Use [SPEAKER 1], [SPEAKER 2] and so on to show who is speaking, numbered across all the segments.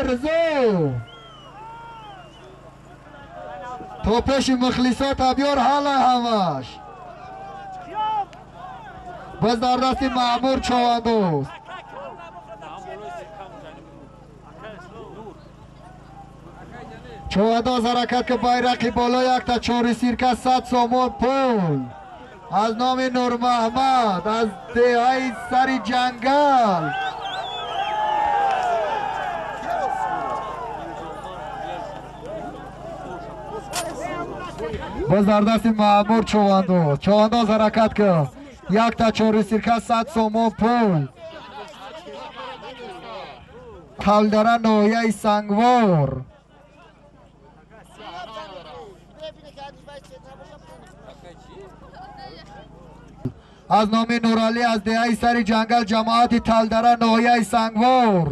[SPEAKER 1] Мирзо. То пеши мухлисот биёр ҳала ҳамаш. Боз дар дасти Маъмур Човандоз. Човандоз ҳаракат ки байрақи боло якта чори сирка 100 сомон пул. Аз номи Нурмаҳмад аз деҳаи сари ҷангал. Боз дар дасти Маъмур Човандоз. Човандоз ҳаракат ки якта чори сирка 100 сомон пул. Талдара ноҳияи Сангвор. Аз номи Нуралӣ аз деҳаи сари ҷангал ҷамоати Талдара ноҳияи Сангвор.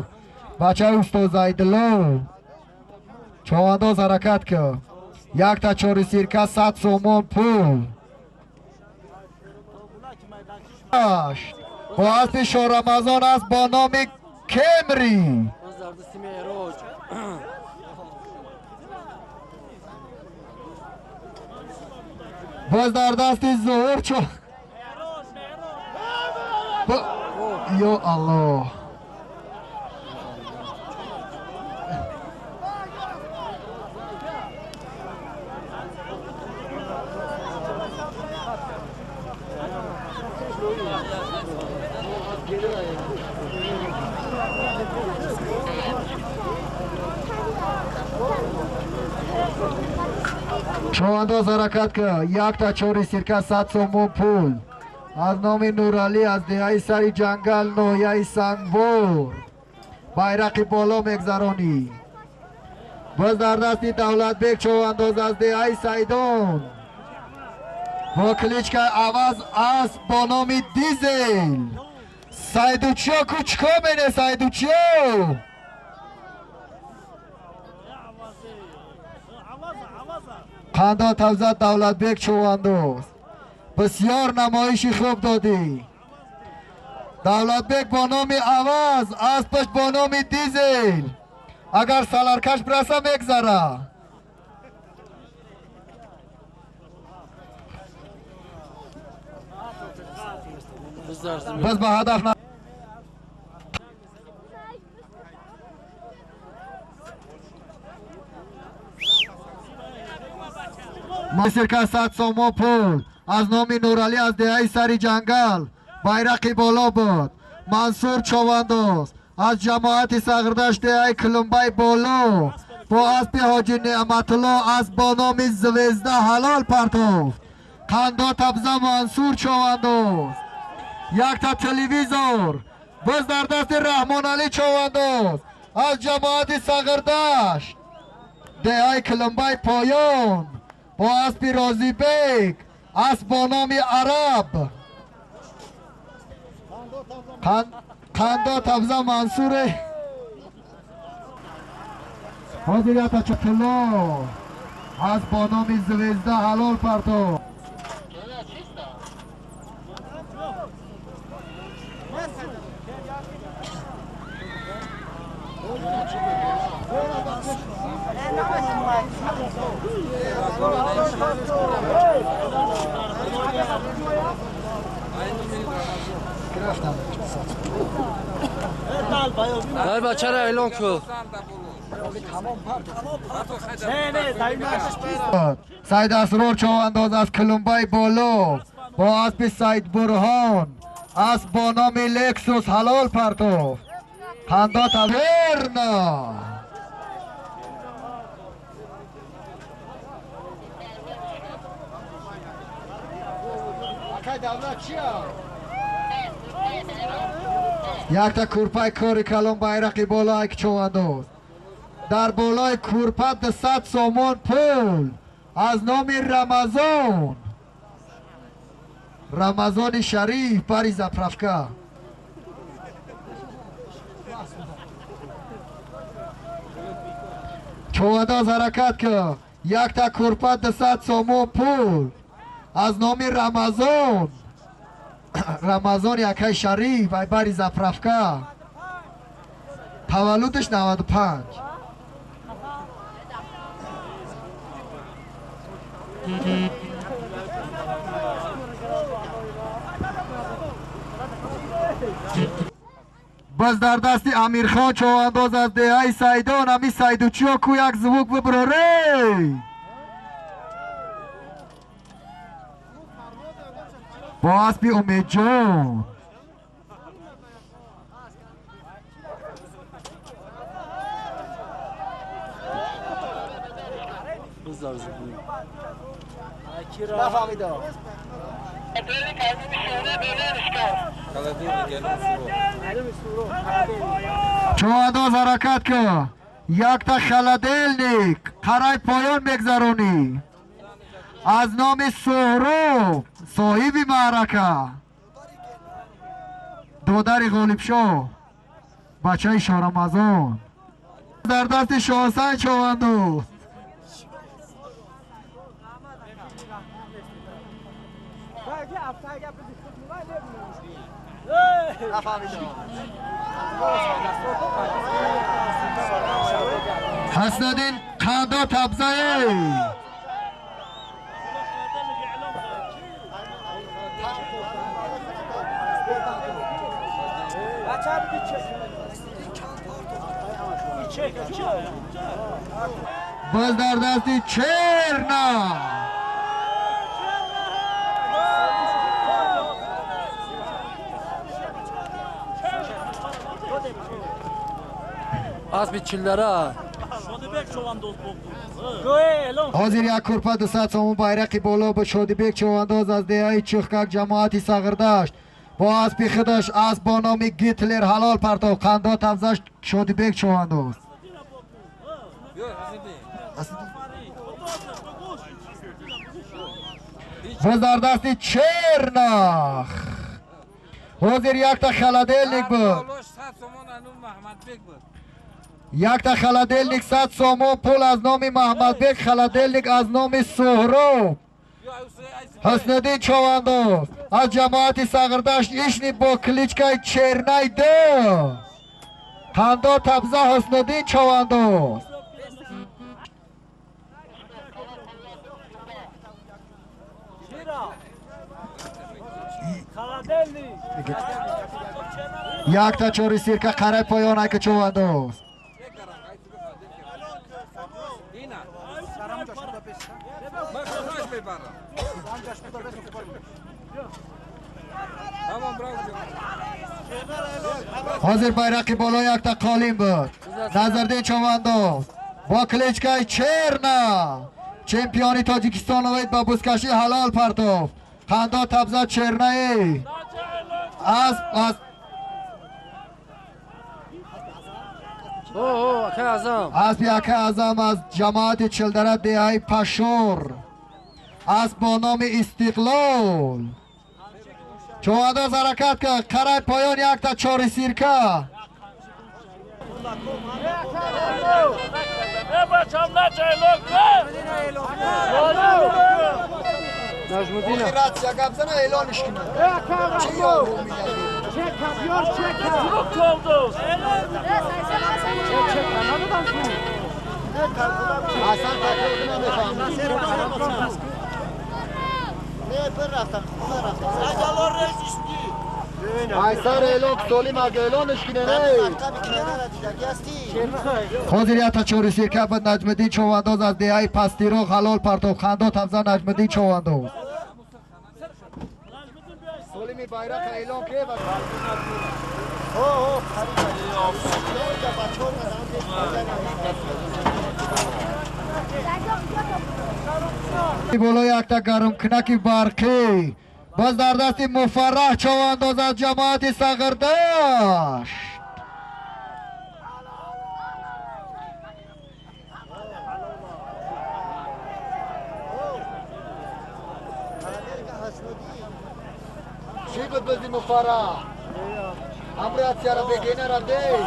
[SPEAKER 1] Бачаи устод Зайдулло. Човандоз ҳаракат ки якта чори сирка 100 сомон пул. Бо аспи Шоҳрамазон аст бо номи Кемри. Боз дар дасти Зуҳур чо ё Аллоҳ. Човандоз ҳаракат ки якта чори сирка 100 сомон пул. Аз номи Нуралӣ аз деҳаи сари ҷангал ноҳияи Сангвор. Байрақи боло мегзаронӣ. Боз дар дасти Давлатбек Човандоз аз деҳаи Сайдон. Бо кличкаи Аваз асп бо номи Дизел. Сайдучиё кучко мене Сайдучиё. Қандо тавзад Давлатбек Човандоз. Бисёр намоиши хуб додӣ. Давлатбек бо номи Аваз, аспаш бо номи Дизел. Агар саларкаш бираса мегзара. Боз ба ҳадаф сирка 100 сомон пул. Аз номи Нуралӣ аз деҳаи сари ҷангал. Байрақи боло буд. Мансур Човандоз аз ҷамоати Сағирдашт деҳаи Кулумбай боло. Бо аспи Ҳоҷи Неъматулло асп бо номи Звезда ҳалол партофт. Қандо табза Мансур Човандоз. Якта телевизор. Боз дар дасти Раҳмоналӣ Човандоз аз ҷамоати Сағирдашт деҳаи Кулумбай поён. Бо аспи Розибек асп бо номи Араб. Қандо табза Мансуре. Ҳозир якта чутулло асп бо номи Звезда ҳалол партофт.
[SPEAKER 2] Ай бачара эълон кун.
[SPEAKER 1] Саид Асрор Човандоз аз Кулумбай боло бо аспи Саид Бурҳон асп бо номи Лексус ҳалол партофт. Қандо таверна. Якта курпаи кори калон байрақи боло айк Човандоз. Дар болои курпа 200 сомон пул аз номи Рамазон. Рамазони Шариф бари заправка. Човандоз ҳаракат ки якта курпа 200 сомон пул аз номи Рамазон. Рамазон якай Шариф ай бари заправка. Таваллудаш 95. Боз дар дасти Амирхон Човандоз аз деҳаи Сайдон. Ами Сайдучиё ку як звук биброре. Бо аспи Умедҷон.
[SPEAKER 3] نفهمیدم.
[SPEAKER 1] Човандоз ҳаракат кун. Якта холодильник қарай поён мегзаронӣ. Аз номи Суҳроб соҳиби маърака, додари Ғолибшоҳ, бачаи Шоҳрамазон. Дар дасти Шоҳсан Човандоз. Ҳаснадин қандо табзае. Боз дар дасти Черна.
[SPEAKER 2] Аспи Чилдара.
[SPEAKER 1] Ҳозир як курпа 200 сомон байрақи боло бо Шодибек Човандоз аз деҳаи Чӯхкак ҷамоати Сағирдашт бо аспи худаш, асп бо номи Гитлер ҳалол партов. Қандо табзаш Шодибек Човандоз. Боз дар дасти Чернах. Ҳозир якта холодильник буд. Якта холодильник 100 сомон пул аз номи Маҳмадбек, холодильник аз номи Суҳроб. Ҳусниддин Човандоз аз ҷамоати Сағирдашт ишни бо кличкаи Чернай ду. Қандо табза Ҳусниддин Човандоз. Якта чори сирка қарай поён айка Човандоз. Ҳозир байрақи боло якта қолин буд. Назардин Човандоз бо кличкаи Черна чемпиони Тоҷикистон овед ба бузкашӣ ҳалол партофт. Қандо табза Чернаи. Асп аз аспи ака Азам аз ҷамоати Чилдара деҳаи Пашур. Асп бо номи Истиқлол. Човандоз ҳаракат кард. Қарай поён якта чори сирка. Ҳозир якта чори сирка буд. Наҷмиддин Човандоз аз деҳаи Пастироғ ҳалол партов. Қандо табза Наҷмиддин Човандоз. Солими байрақ эълон ке ва боло якта гармкунаки барқӣ боз дар дасти Муфарраҳ Човандоз аз ҷамоати Сағирдашт. Чӣ буд бизи Муфарраҳ? Амратсияра бегенара дей.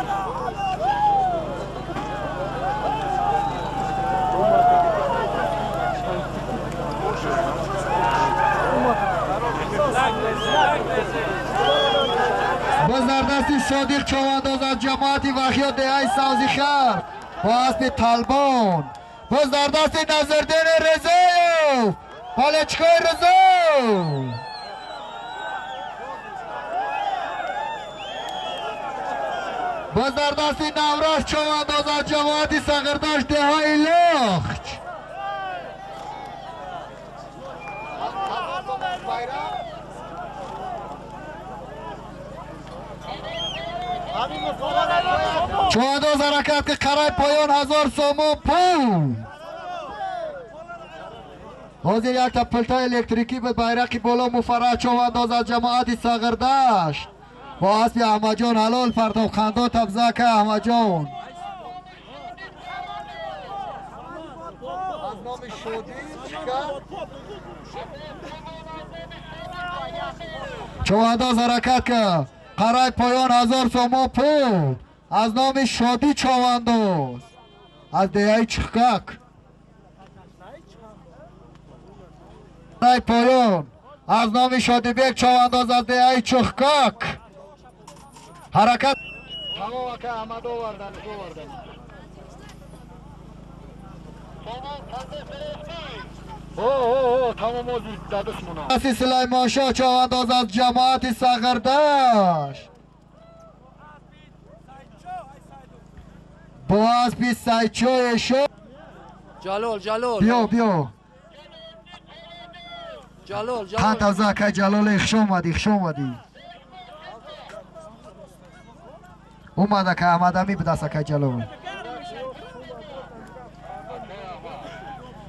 [SPEAKER 1] Боз дар дасти Содиқ Човандоз аз ҷамоати Вахиё деҳаи Савзихар бо аспи Талбон. Боз дар дасти Назирдин Резоев, палечкои Резоев. Боз дар дасти Наврас Човандоз аз ҷамоати Сағирдашт деҳаи Лохч. Човандоз ҳаракат ки қарай поён 1000 сомон пул. Ҳозир якта пултаи электрикӣ буд, байрақи боло Муфарраҳ Човандоз аз ҷамоати Сағирдашт бо аспи Аҳмадҷон ҳалол партоб. Хандо табза ка Аҳмадҷон. Аз номи Шодӣ Човандоз ҳаракат ка қарай поён 1000 сомон пул. Аз номи Шодӣ Човандоз аз деҳаи Чиқкак. Қарай поён аз номи Шодибек Човандоз аз деҳаи Чиқкак. Ҳаракат. Тамом ака, Аҳмад овардан, овардан. О, тамом ози дадисмона. Аси Сулаймоншоҳ Човандоз аз ҷамоати Сағирдашт бо аспи Сайчои шо.
[SPEAKER 2] Ҷалол, Ҷалол.
[SPEAKER 1] Биё, биё.
[SPEAKER 2] Ҷалол, Ҷалол.
[SPEAKER 1] Қанд тавза акай Ҷалоле, хуш омадӣ, хуш омадӣ. Омад ака Аҳмадами будаст акай Ҷалол.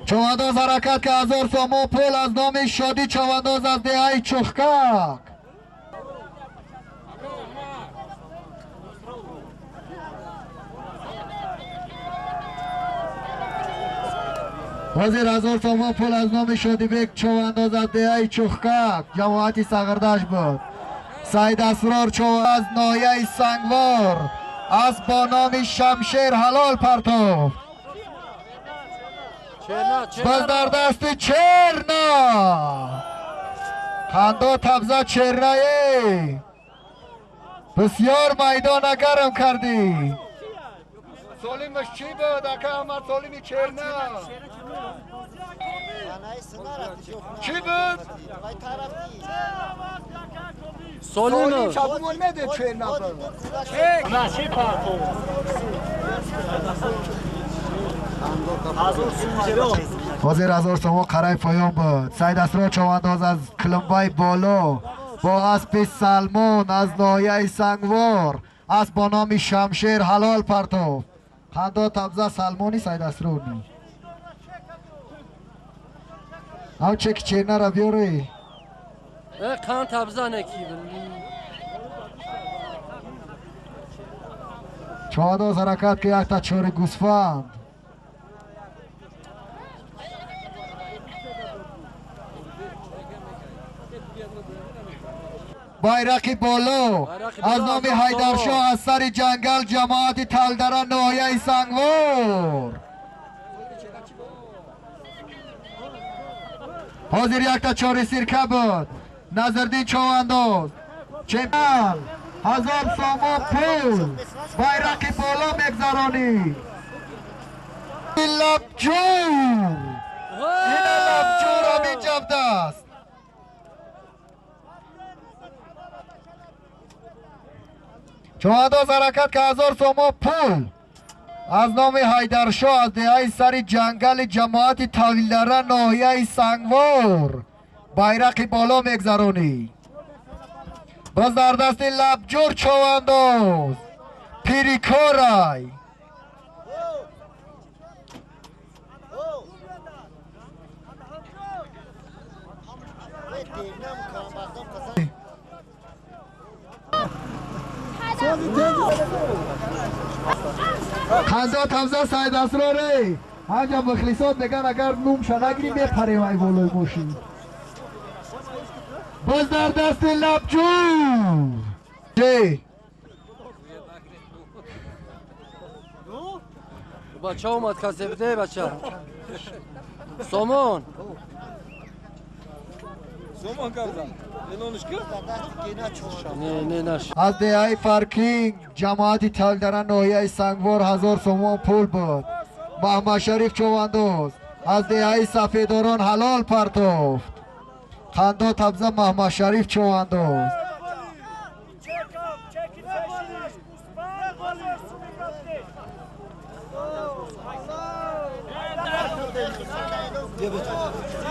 [SPEAKER 1] Човандоз ҳаракат ки 1000 сомон пул аз номи Шодӣ Човандоз аз деҳаи Чухкак. Ҳозир 1000 сомон пул аз номи Шодибек Човандоз аз деҳаи Чухкак, ҷамоати Сағирдашт буд. Саид Асрор Човандоз аз ноҳияи Сангвор аз бо номи Шамшер ҳалол партофт. Боз дар дасти Черна. Хандо табза Чернае. Бисёр майдона гарм кардӣ. Солимаш чӣ буд ака Аҳмад, Солими Черна? Чӣ буд?
[SPEAKER 2] Солим.
[SPEAKER 3] Чабумон меде Черна буд.
[SPEAKER 1] Ҳозир 1000 сомон қарай поён буд. Саид Асрор Човандоз аз Кулумбай боло бо аспи Салмон аз ноҳияи Сангвор асп бо номи Шамшер ҳалол партофт. Хандо табза Салмони Саид Асрорни. Ам чеки Чернара биёре.
[SPEAKER 2] Қанд табза неки.
[SPEAKER 1] Човандоз ҳаракат ки якта чори гӯсфанд. Байрақи боло аз номи Ҳайдаршоҳ аз сари ҷангал ҷамоати Талдара ноҳияи Сангвор. Ҳозир якта чори сирка буд. Назирдин Човандоз чемпион 1000 сомон пул байрақи боло мегзаронӣ. Лабҷур, ина Лабҷур ҳамин ҷавдаст. Човандоз ҳаракат ки 1000 сомон пул аз номи Ҳайдаршоҳ аз деҳаи сари ҷангали ҷамоати Тавилдара ноҳияи Сангвор байрақи боло мегзаронӣ. Боз дар дасти Лабҷур Човандоз пирикорай. Хандо табза Саид Асроре. Ҳанҷа мухлисот меган агар нумша нагирӣ мепарем ай болои мошин. Боз дар дасти Лабҷур.
[SPEAKER 2] Бача омад, касе биде бача. Сомон. Не, не наш.
[SPEAKER 1] Аз деҳаи Фаркинг ҷамоати Талдара ноҳияи Сангвор 1000 сомон пул буд. Маҳмадшариф Човандоз аз деҳаи Сафедорон ҳалол партофт. Қандо табза Маҳмадшариф Човандоз.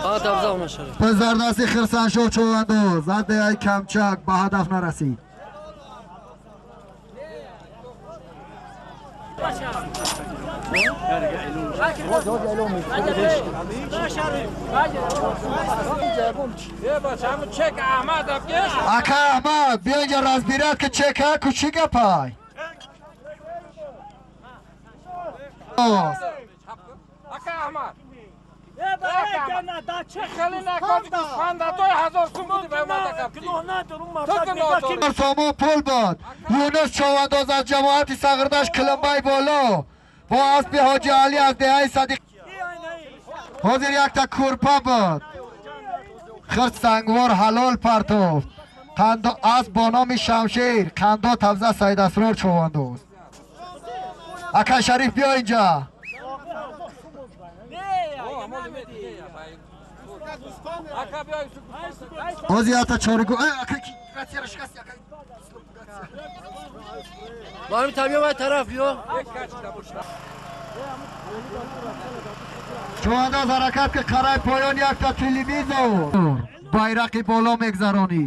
[SPEAKER 2] Қанд табза Маҳмадшариф.
[SPEAKER 1] Пазардасти Хирсаншоҳ Човандоз аз деҳаи Камчак ба ҳадаф нарасид. Ака Аҳмад, биё инҷа разбират ки чека ку чӣ гапай? Сомон пул буд. Юнус Човандоз аз ҷамоати Сағирдашт Килимбай боло бо аспи Ҳоҷи Алӣ аз деҳаи Садиқ. Ҳозир якта кӯрпа буд. Хирс Сангвор ҳалол партофт. Қандо асп бо номи Шамшер. Қандо табза Саидасрор Човандоз. Ака Шариф биё инҷа. Ҳозир якта чоригу. Ака ки ратсияро шикасти ака.
[SPEAKER 2] Барми табиё вай тараф биё.
[SPEAKER 1] Човандоз ҳаракат ки қарай поён якта телевизор. Байрақи боло мегзаронӣ.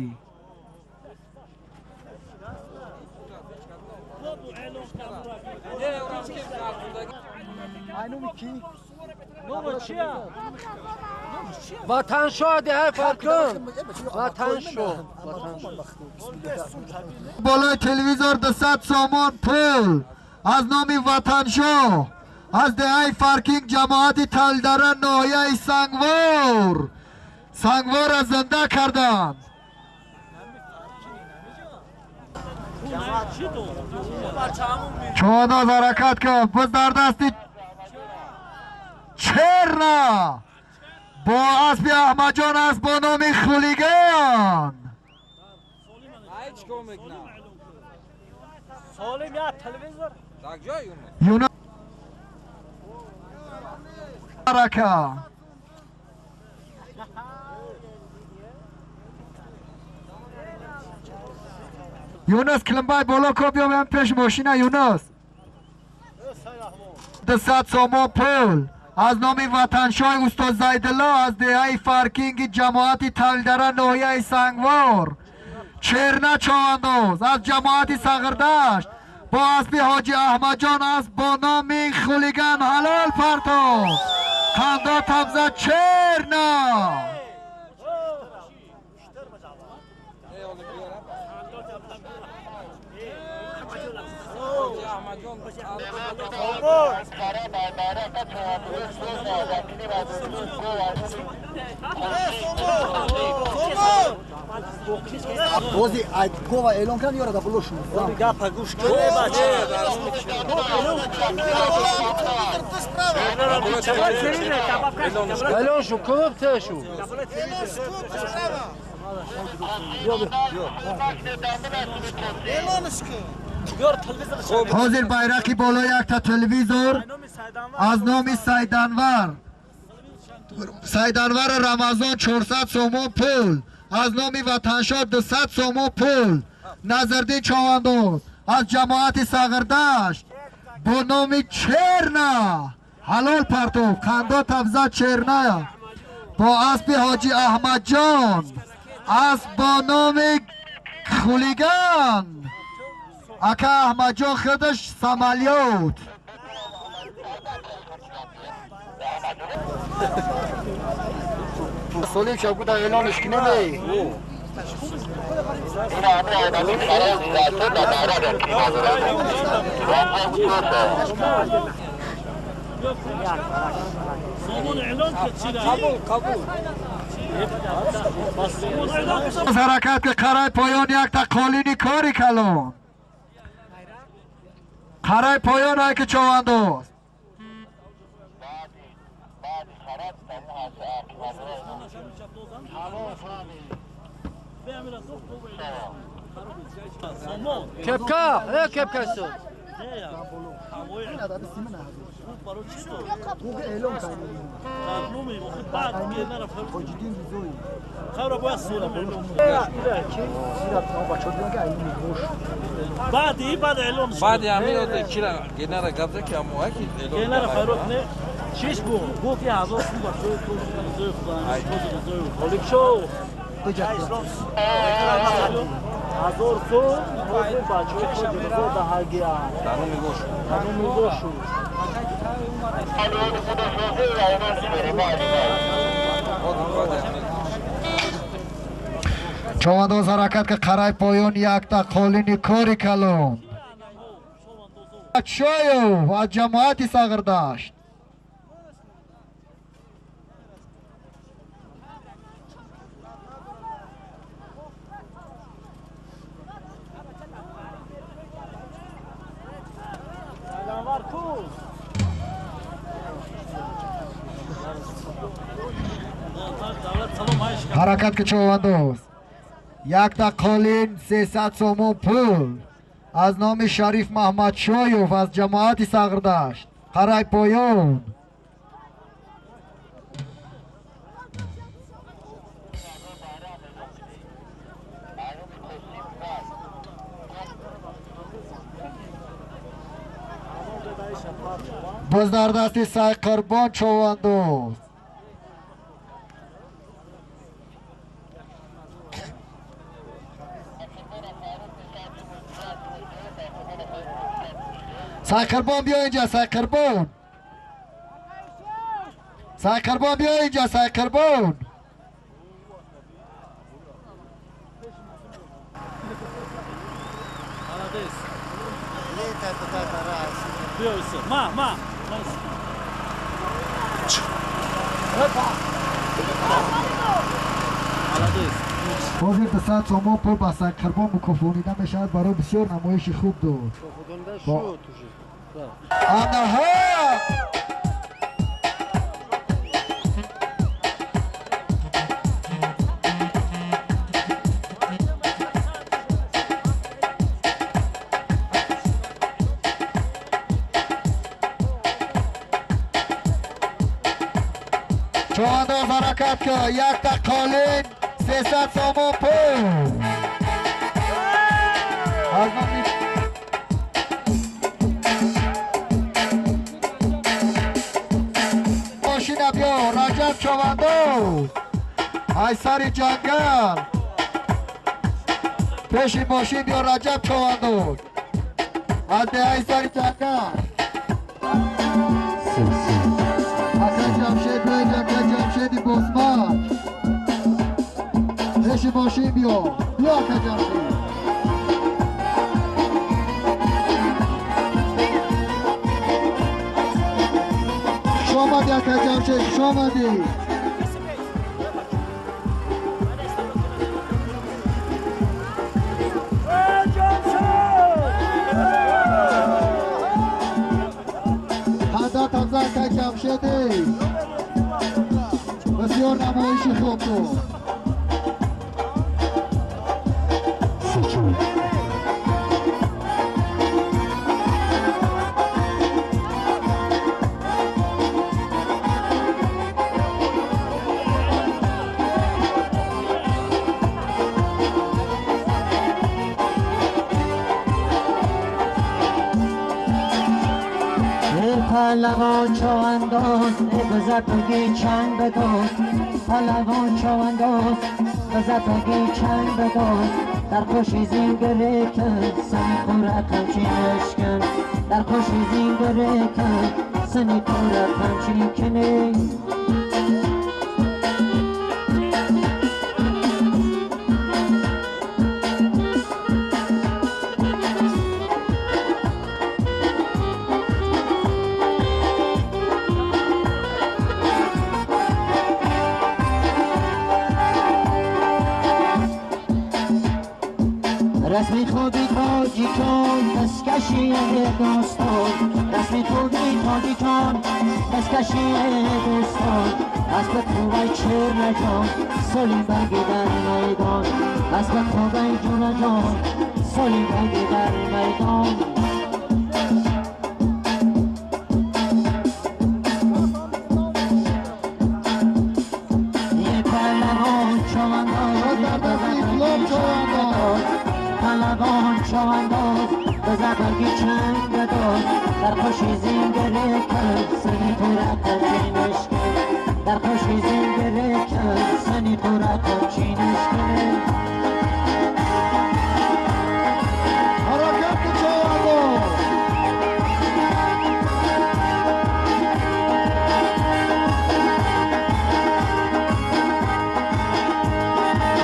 [SPEAKER 2] Ватаншоҳ деҳаи Фаркун. Ватаншоҳ.
[SPEAKER 1] Болои телевизор 200 сомон пул аз номи Ватаншоҳ аз деҳаи Фаркинг ҷамоати Талдара ноҳияи Сангвор. Сангворро зинда карданд. Човандоз ҳаракат кун. Биз дар дасти Черна бо аспи Аҳмадҷон аст бо номи Хулиган. Юнус Арака. Юнус Килимбай боло ко биё меам пеш мошина Юнус. 200 сомон пул аз номи Ватаншоҳи устод Зайдулло аз деҳаи Фаркинги ҷамоати Талдара ноҳияи Сангвор. Черна Човандоз аз ҷамоати Сағирдашт бо аспи Ҳоҷи Аҳмадҷон аст бо номи Хулиган ҳалол партофт. Қандо табза Черна.
[SPEAKER 3] Ози ай гова эълон карданд ёра да болошун.
[SPEAKER 2] Элон шу кӯб тешу.
[SPEAKER 1] Ҳозир байрақи боло якта телевизор аз номи Сайданвар. Сайданвар Рамазон 400 сомон пул аз номи Ватаншоҳ 200 сомон пул. Назардин Човандоз аз ҷамоати Сағирдашт бо номи Черна ҳалол партофт. Қандо табза Черна бо аспи Ҳоҷи Аҳмадҷон асп бо номи Хулиган. Ака Аҳмадҷон худаш самолёт. Солим шав гуда эълонш кине. Ҳаракат ки қарай поён якта қолини кори калон. Қарай поён ай ки Човандоз.
[SPEAKER 2] Кепка, э кепка су.
[SPEAKER 4] بعد امیر کیرا گنارا گفته که امو کی
[SPEAKER 5] گنارا فاروق نه شش بو بو که هزار سوم بچه تو شو هزار سوم بچه تو دهاگیا تنو میگوشو
[SPEAKER 1] Човандоз ҳаракат ки қарай поён якта қолини кори калон. Чоев аз ҷамоати Сағирдашт. Ҳаракат ки човандоз. Якта қолин 300 сомон пул аз номи Шариф Маҳмадшоев аз ҷамоати Сағирдашт. Қарай поён. Боз дар дасти Сайқурбон човандоз. Сайқурбон биё инҷа, Сайқурбон. Сайқурбон биё инҷа, Сайқурбон. Ҳозир 200 сомон пул ба Сайқурбон мукофонида мешавад барои бисёр намоиши хуб дод. Анаҳа! Човандоз ҳаракат кун, якта қолин 300 сомон пул. Аз номи мошина биё, Раҷаб Човандоз. Ай сари ҷангал. Пеши мошин биё, Раҷаб Човандоз. Аз деҳаи сари ҷангал. Ака Ҷамшед биё инҷа, ака Ҷамшеди Бозмак. Пеши мошин биё. Биё, ака Ҷамшед. Хуш омадӣ, ака Ҷамшед, хуш омадӣ. Ханда тамза, ака Ҷамшеди. Бисёр намоиши хуб буд.
[SPEAKER 6] پهلوان چوانداز گذر بگی چنگ بداز. پهلوان چوانداز گذر بگی چنگ بداز. در خوشی زین گره کن سنی پورا همچین اشکن. در خوشی زین گره کن سنی پورا همچین کنی. رسم خوبی تاجیکان دستکشی داستان. رسم خوبی تاجیکان دستکشی دوستان اسب خوبای چرن جان سالی برگی در میدان اسب خوبای جون جان سالی برگی در میدان یه پهلوان چوانداز پهلوان چوانداز به زبرگی چنگ بداد در خوشی زینگره کن سنی تو رقم چینش کن در خوشی زینگره کن سنی تو رقم چینش کن
[SPEAKER 1] حرکت چوانداز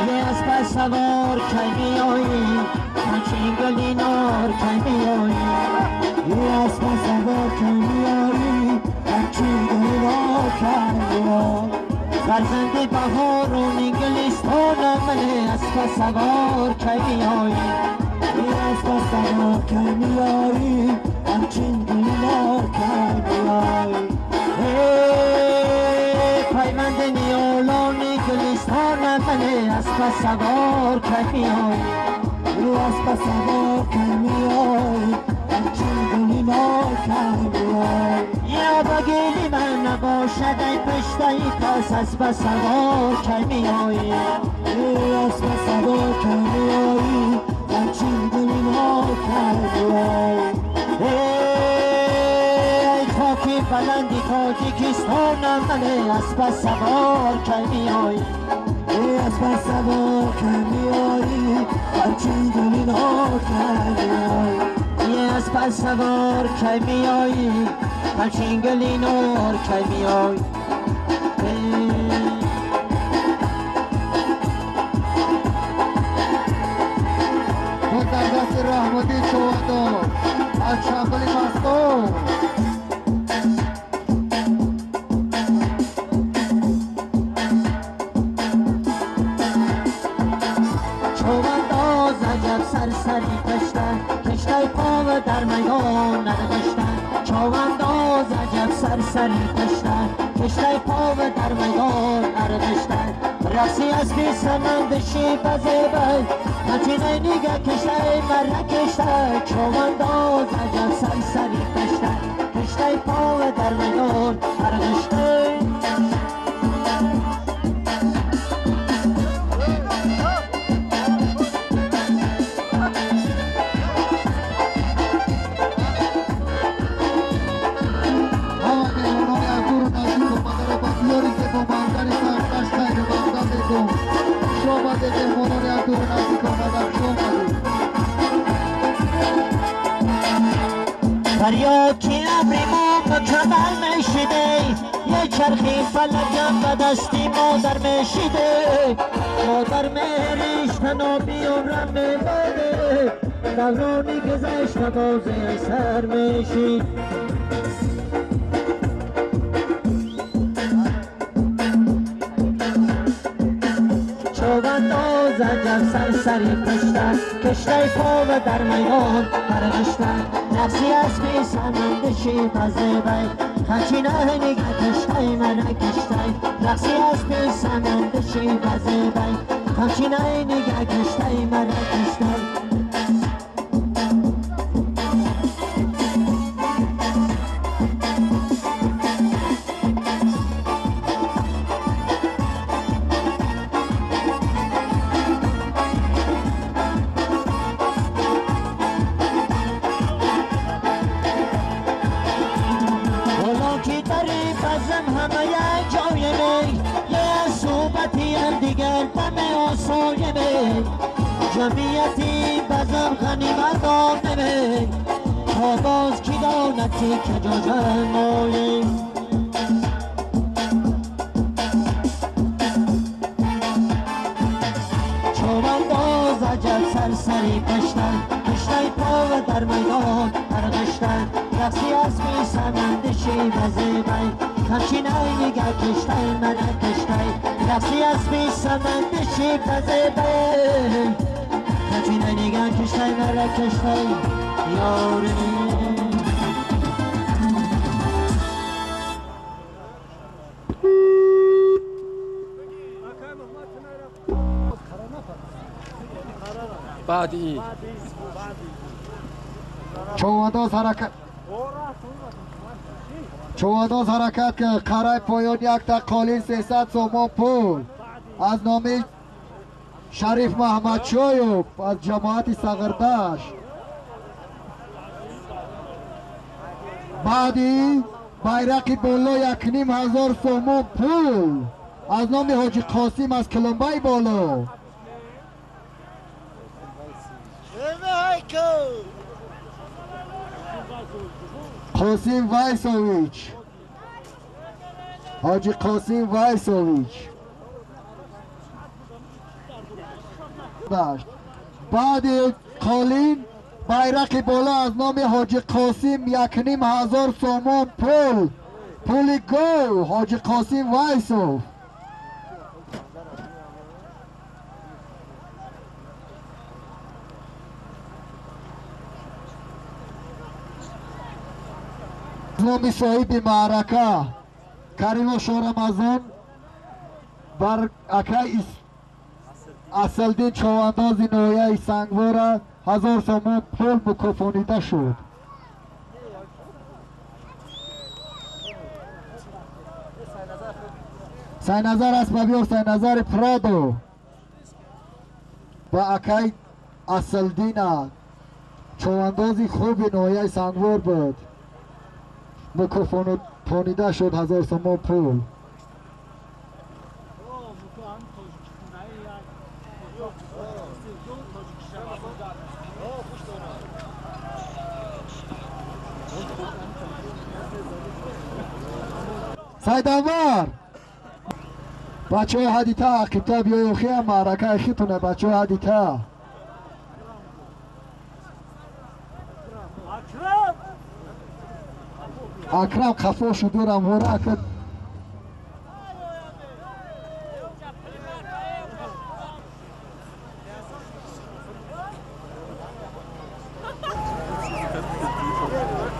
[SPEAKER 6] یه اسب سوار کی میایی همچین گلی نار کی میایی
[SPEAKER 3] یه اسب سوار کی میایی همچین گلی نار کی میایی
[SPEAKER 6] فرزند بهارون انگلیستان من اسب سوار کی میایی
[SPEAKER 3] یه اسب سوار کی میایی همچین گلی نار کی میایی
[SPEAKER 6] پیوند نیولان انگلیستان من اسب سوار کی میایی
[SPEAKER 3] یه اسب سوار کی میایی همچین گلی نار کی میایی
[SPEAKER 6] یا بگیلی من نباشد ای پشتای پس اسب سوار کی میایی
[SPEAKER 3] یه اسب سوار کی میایی همچین گلی نار کی میایی
[SPEAKER 6] ای خاکی بلندی تاجیکستان من اسب سوار کی میایی
[SPEAKER 3] یه اسب سوار کی میایی همچین گلی نار کی میایی
[SPEAKER 6] یه اسب سوار کی میایی همچین گلی نار کی میایی
[SPEAKER 1] بود در دست رحمتی چوانداز از چنبل مستون
[SPEAKER 6] چوانداز عجب سرسری کشته کشته پا و در میدان ننوشته چوانداز عجب سرسری کشته کشته پا و در میدان ننوشته رقصی از بی سمندشی بزه بی همچین نیگه کشته مره کشته چوانداز عجب سرسری کشته کشته پا و در میدان ننوشته
[SPEAKER 1] ҳама меҳмонони аз дуру наздик омадаро ба диёри зебоманзари Саргардашт хайру мақдам мегӯм. Хуш омадед, меҳмонони аз дуру наздик омада, хуш омадед.
[SPEAKER 6] فریاد که ابری ما مکمل میشیده یه چرخی فلکم به دستی مادر میشیده مادر مهریش تنابی عمرم میباده دورانی گذشت بازی سر میشید چوبنداز عجب سرسری کشته کشته پا و در میدان برگشته نفسی از بی سمندشی بزه بی خچین نگه کشته من کشته رقصی از بی سمندشی بزه بی خچین نگه کشته من کشته جمعیتی بزم غنیمت دانمه تا باز کی داند که جا جمعه چوبنداز عجب سرسری کشتن کشته پا و در میدان برگشتن رقصی از بی سمندشی بزه بی همچین نگه کشته من کشته رقصی از بی سمندشی بزه بی همچین نگه کشته من کشته یاره.
[SPEAKER 2] Баъди
[SPEAKER 1] Човандоз ҳаракат, човандоз ҳаракат ки қарай поён якта қолин 300 сомон пул аз номи Шариф Маҳмадшоев аз ҷамоати Сағирдаш. Баъди байрақи боло 1500 сомон пул аз номи Ҳоҷи Қосим аз Килумбаи боло. Қосим Вайсович, Ҳоҷи Қосим Вайсович. Баъди қолин байрақи боло аз номи Ҳоҷи Қосим 1500 сомон пул, пули гов Ҳоҷи Қосим Вайсов. Номи соҳиби маърака Каримов Шоҳрамазон бар акай Асалдин човандози ноҳияи Сангвора 1000 сомон пул мукофонида шуд. Сайназар Аспабиёр, Сайназари Прадо ба акай Асалдина човандози хуби ноҳияи Сангвор буд, мукофонида шуд 1000 сомон пул. Сайданвар бачаҳои ҳадита ақибта биёю хия маъракаи хитуна бачаҳои ҳадита. Акрам қафо шудурам ҳора акад.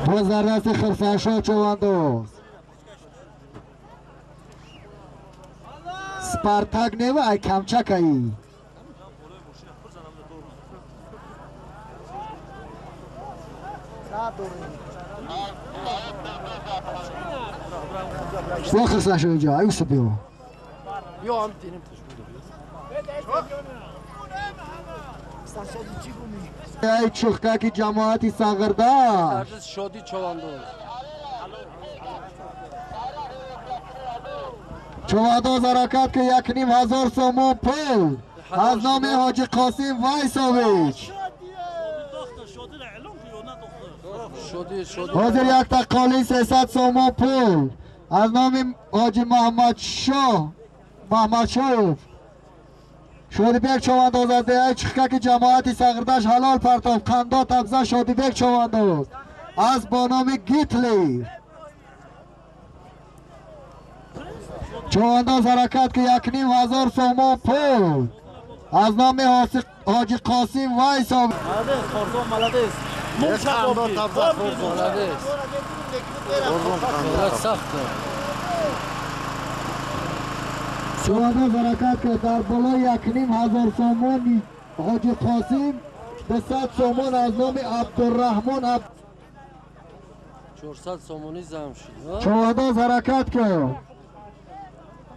[SPEAKER 1] Боз дар дасти Хирсаншоҳ човандоз. Спартак нева ай камчакаи. Бо Хирсаншоҳ инҷо, ай Юсуф биё.
[SPEAKER 2] Биё ҳам диним ташкил.
[SPEAKER 1] Ай чухкаки ҷамоати Сағирдаш.
[SPEAKER 2] Шоди човандоз.
[SPEAKER 1] Човандоз ҳаракат ки 1500 сомон пул аз номи Ҳоҷи Қосим Вайсович. Ҳозир якта қолин 300 сомон пул аз номи Ҳоҷи Маҳмадшоҳ Маҳмадшоев. Шодибек човандоз аз деҳаи Чухкаки ҷамоати Сағирдаш ҳалол партофт. Қандо табза Шодибек човандоз аз бо номи Гитлер. Човандоз ҳаракат ки 1500 сомон пул аз номи Ҳоҷи Қосим Вайсов.
[SPEAKER 5] Молодец, Хорзон, молодец.
[SPEAKER 2] Молодец.
[SPEAKER 1] Човандоз ҳаракат ки дар болои 1500 сомони Ҳоҷи Қосим 200 сомон аз номи Абдурраҳмон.
[SPEAKER 2] 400 сомонӣ зам шуд.
[SPEAKER 1] Човандоз ҳаракат кард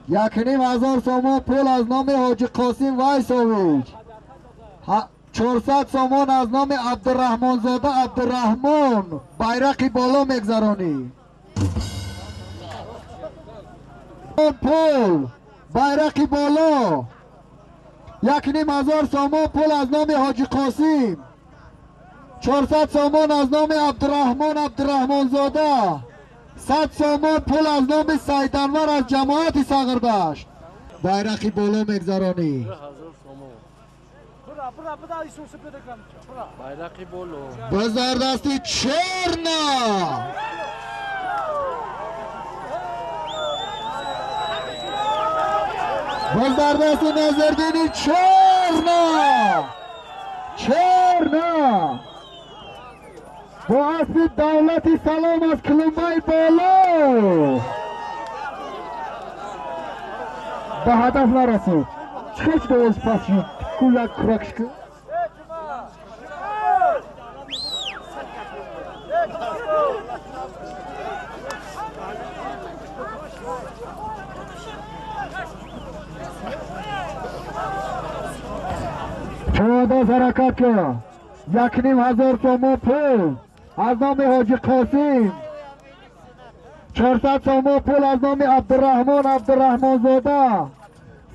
[SPEAKER 1] 1500 сомон пул аз номи Ҳоҷи Қосим Вайсович. 400 сомон аз номи Абдурраҳмонзода Абдурраҳмон байрақи боло мегзаронӣ. Пул байрақи боло 1500 сомон пул аз номи Ҳоҷи Қосим. 400 сомон аз номи Абдурраҳмон Абдурраҳмонзода. 100 сомон пул аз номи Сайданвар аз ҷамоати Сағирдашт байрақи боло мегзаронӣ. Боз дар дасти Черна. Боз дар дасти Назирдини Черна. Черна бо аспи Давлати Салом аз Килумбаи боло ба ҳадаф нарасид. Чӣ хел шуда пас шуд? Ку як курак шуд. Човандоз ҳаракат кун. 1500 сомон пул аз номи Ҳоҷи Қосим, 400 сомон пул аз номи Абдураҳмон Абдураҳмонзода,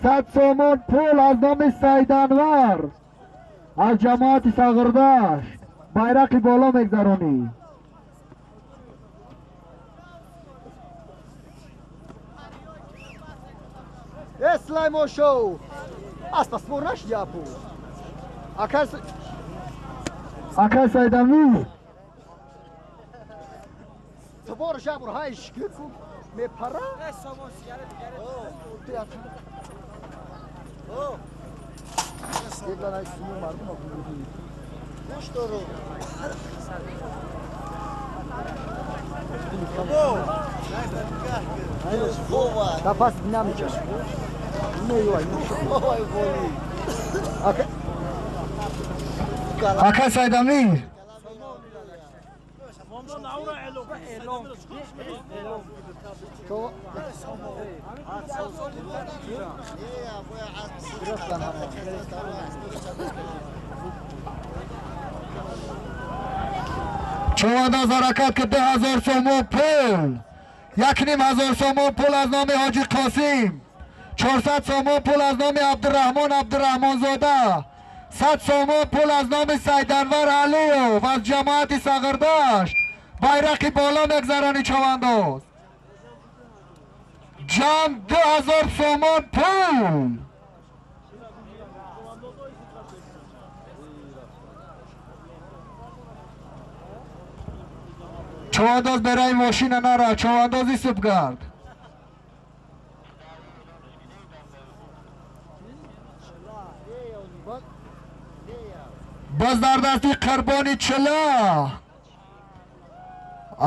[SPEAKER 1] 100 сомон пул аз номи Сайданвар аз ҷамоати Сағирдашт. Байрақи боло мегзаронӣ.
[SPEAKER 7] Слаймо шоу. Аспа спор нашди апу. Акай
[SPEAKER 1] Акай Сайдамир.
[SPEAKER 7] Сбор шабур ҳай шикр ку мепара. Егана суму мардум гӯш дору. Капас намечаш.
[SPEAKER 1] Акай Сайдамир. Човандоз ҳаракат ки 2000 сомон пул, 1500 сомон пул аз номи Ҳоҷи Қосим, 400 сомон пул аз номи Абдураҳмон Абдураҳмонзода, 100 сомон пул аз номи Сайданвар Алиев аз ҷамоати Сағирдашт. Байрақи боло мегзаронӣ, човандоз. Ҷамъ 2000 сомон пул. Човандоз, бераи мошина нара, човандози субгард. Боз дар дасти Қурбони Чила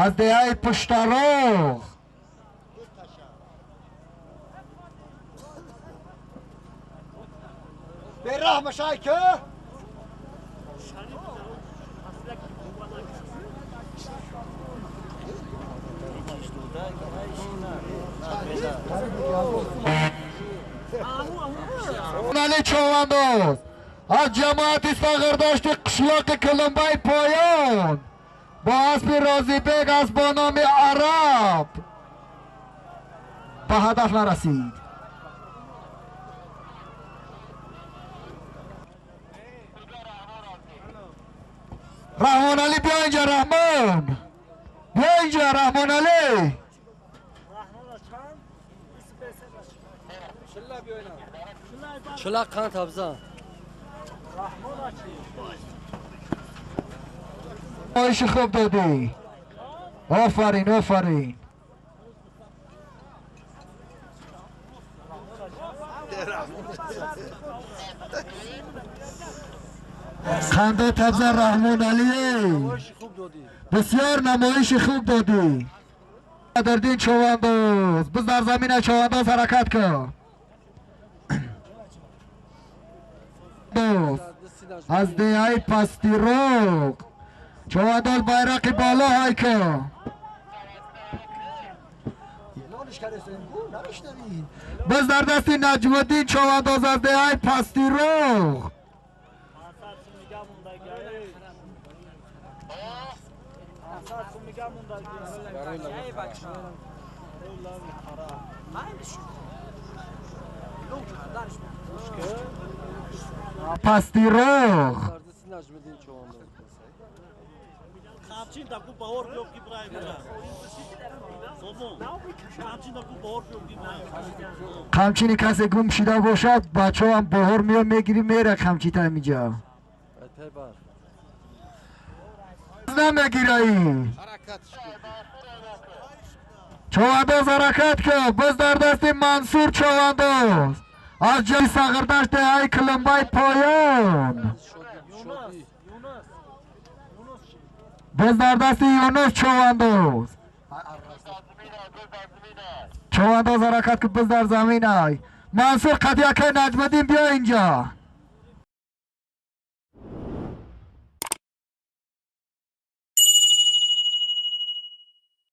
[SPEAKER 1] аз деҳаи Пуштароғ.
[SPEAKER 7] Бераҳма шайка.
[SPEAKER 1] Али човандоз аз ҷамоати Сағирдашти қишлоқи Кулумбай поён бо аспи Розибек аз бо номи Араб ба ҳадаф нарасид. Раҳмоналӣ, биё инҷа. Раҳмон, биё инҷа. Раҳмоналӣ.
[SPEAKER 2] Чила қанд табзан.
[SPEAKER 1] Намоиши хуб додӣ, офарин, офарин. Ханда табза, Раҳмоналӣ.
[SPEAKER 2] Намоиши хуб додӣ.
[SPEAKER 1] Бисёр намоиши хуб додӣ. Дардин човандоз, биз дар замина, човандоз, ҳаракат кун. Доз аз деҳаи Пастироқ. Човандоз, байрақи боло ҳай кун.
[SPEAKER 7] Нониш кардесем гу намешнавӣ.
[SPEAKER 1] Биз дар дасти Наҷмуддин човандоз аз деҳаи Пастироқ. Пастироқ.
[SPEAKER 2] Дар дасти Наҷмиддин човандоз.
[SPEAKER 5] Қамчин даку баҳор биёб ки бирай бира. Сомон. Қамчин даку баҳор биёб ки бирай.
[SPEAKER 1] Қамчини касе гум шида бошад, бачаам баҳор мео мегири, мера қамчита инҷа.
[SPEAKER 2] Айтай бар.
[SPEAKER 1] Намегираӣ. Човандоз, ҳаракат кун. Биз дар дасти Мансур човандоз аз ҷои Сағирдашт деҳаи Килимбай поён.
[SPEAKER 2] Шодӣ, шодӣ.
[SPEAKER 1] Боз дар дасти Юнус човандоз. Човандоз, ҳаракат кун. Биз дар заминай. Мансур, қад якай Наҷмуддин, биё инҷа.